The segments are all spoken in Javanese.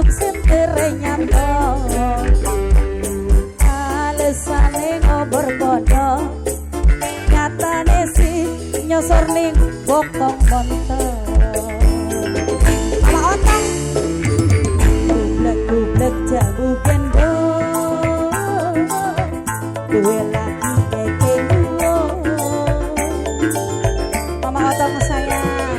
batuk sentere nyato alesane ngobor kodo nyatane si nyosor ning bokong montor. Mama Otong gublek-gublek jamu gendong duwe laki keke. Mama Otong sayang.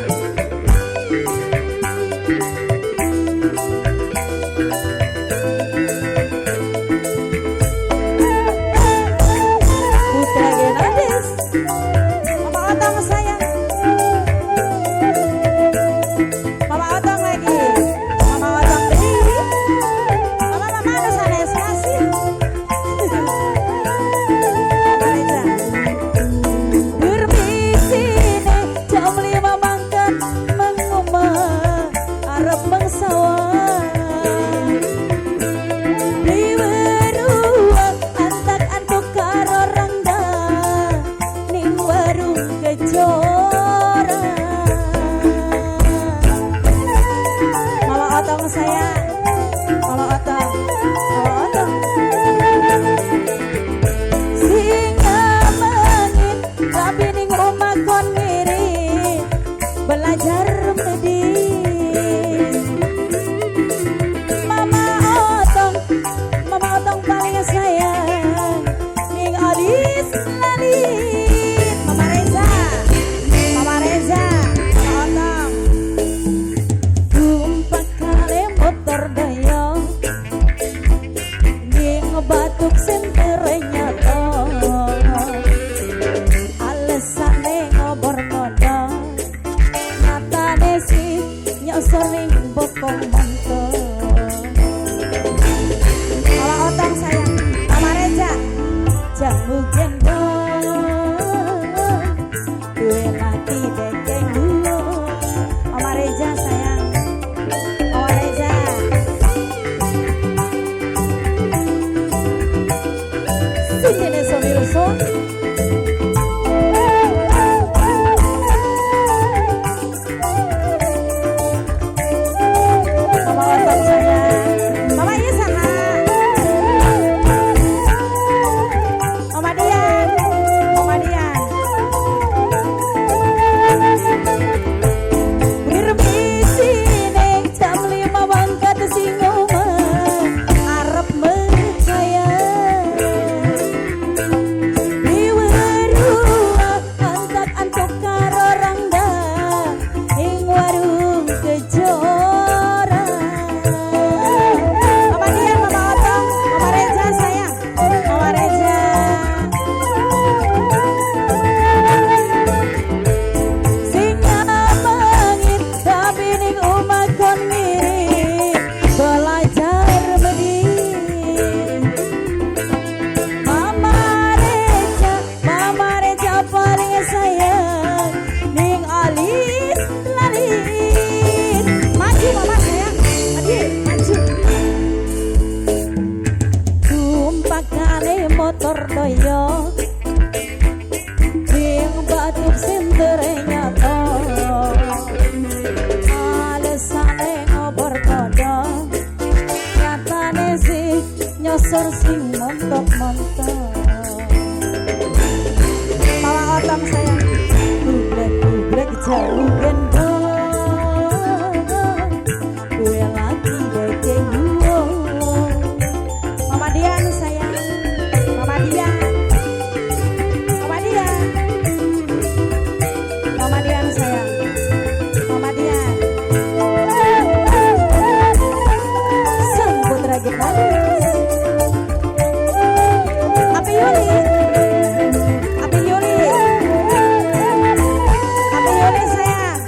Putra Genadis. Mama Otong sayang. Mama Otong lagi. Mama Otong deui. Mama mama anu sanes kasih. Mama Reza. Permisine jam 5 mangkat mengomah arep mengsawah. Diweruang antak antuk karo rangda ning warung Kejora. Mama Otong sayang. Mama Otong. Mama Otong. Sing mengit rabi ning omah kon ngiri belajar medis. Mama Otong, Mama Otong paling sayang ning Adis lalit. Mama Reza, Mama Reza, Mama Otong. Tumpakane motor dayo ning batuk sentere nyato alesane ngobor kodo nyatane si nyosor ning bokong montor. Mama Otong sayang. Mama Reza jamu gendong duwe laki dekeng duo. Mama Reza sayang. Mama Reza. Sindene Somirso. Mama Otong sayang. Mama iya saha? Mama Dian. Mama Dian. Permisine jam 5 mangkat sing omah arep mekaya. Diweruang antak antuk karo rangda ing warung Kejora. Mama Dian, Mama Otong, Mama Reza sayang. Mama Reza. Sing mengit tapi ning omah kon ngiri belajar medis. Mama Reja, Mama Reja paling sayang ning alis lalit. Maju Mama sayang, maju, maju. Tumpakane motor doyo ning batuk sentere nyato alesane ngobor kodo nyatane sih nyosor sing montok-montok. Mama Otong sayang. Gublek-gublek jauh gendong duwe laki dekeng duo. Mama Dian sayang. Mama Dian. Mama Dian. Mama Dian sayang. Mama Dian. Sang Putra Genadis. Api Yuli. Api Yuli. Api Yuli sayang.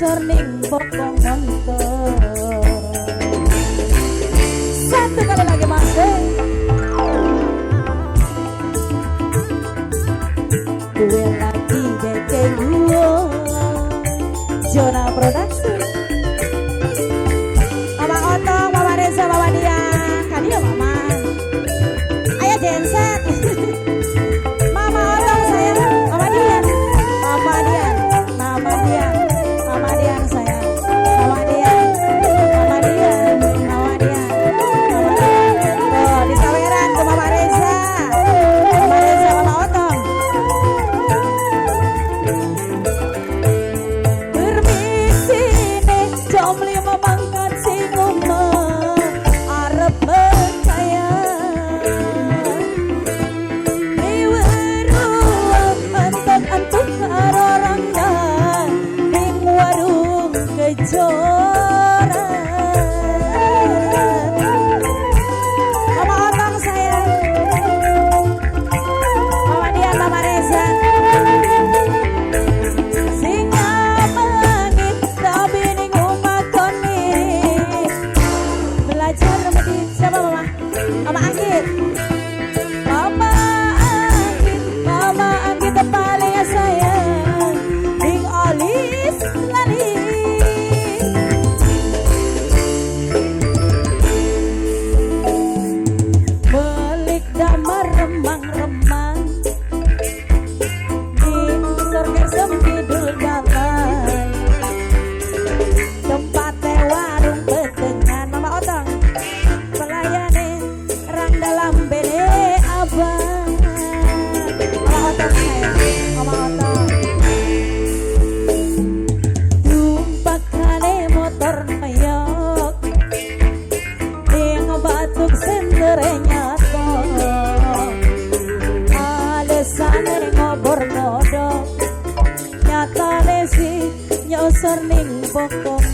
Nyosor ning bokong montor. Satu kali lagi, Mas. Gue lagi deke gue Jona Production. Mama Otong, Mama Reza, Mama Dian. Kadieu Mama. Ayo genset. Mama Otong sayang, Mama Dian, Mama Dian, Mama Dian, Mama Dian sayang, Mama Dian, Mama Dian, Mama Dian, Mama Dian. Tuh, disaweran ke Mama Reza, Mama Reza, Mama Otong. Permisi nih, jam 5 mangkat sing omah arep kaya. Antuk-antuk karo rangda ning warung Kejora. Mama Otong sayang, Mama Dian, Mama Reza. Sing mangit tapi ning omah kon belajar medit. Siapa Mama? Mama Anggit. Mama Anggit, Mama Anggit paling sayang ning alis lali. Melik damar remang-remang ning sorger kidul dalan tempate warung petengan. Mama Otong pelayane rang dalam bene abang. Mama Otong sayang, Mama Otong. Tumpakane motor mayok ning batuk sendere nyato, alesane ngobor nodok, nyatane si nyosor ning bokong.